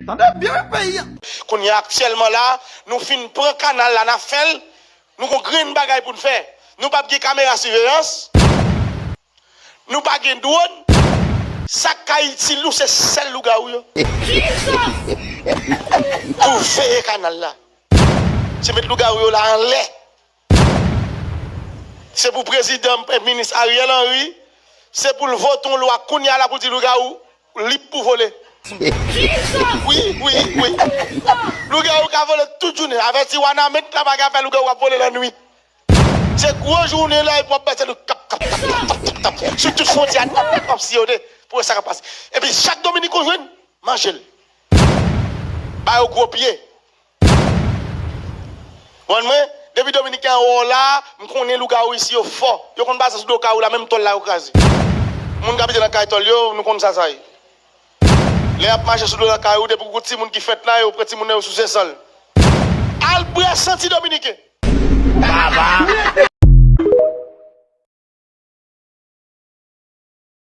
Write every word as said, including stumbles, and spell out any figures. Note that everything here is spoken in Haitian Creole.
Tande byen wi peyi a. Kounye a aktyèlman la, nou fin pran kanal la, n ap fè l. Nou gon grenn bagay pou n fè. Nou p ap gen kamera siveyans. Nou pa gen dwòn. Sa k ka itil nou, se sèl lougawou yo. Pou veye kanal la. Se met lougawou yo la anlè. Se pou prezidan, eh, minis Ariel Henry, se pou l vote yon lwa kounye a la pou di lougawou lib pou vole. Wi, wi, wi. Lougawou ka vole tout jounen. Avèti Wanament la pa ka fè lougawou ap vole lannwit. Se gwo jounen la epi w ap pase nou kap, kap, kap, kap, kap, kap, kap. Sou tout fwontyè a, nèt, nèt, w ap siyone pou wè sa k ap pase. Epi chak Dominik ou jwenn, manje l. Ba yo gwo pye. Konprann mwen? Depi Dominiken an wè w la, m konnen lougawou isi yo fò. Yo konn pase sou do kay ou la, menm tòl la yo kraze. Moun k abite nan kay tòl yo, nou konn sa sa ye. Lè y ap mache sou do nan kay ou, depi w gon timoun ki fèt la, yo pran timoun nan yo souse san l. Al bwè san ti Dominiken.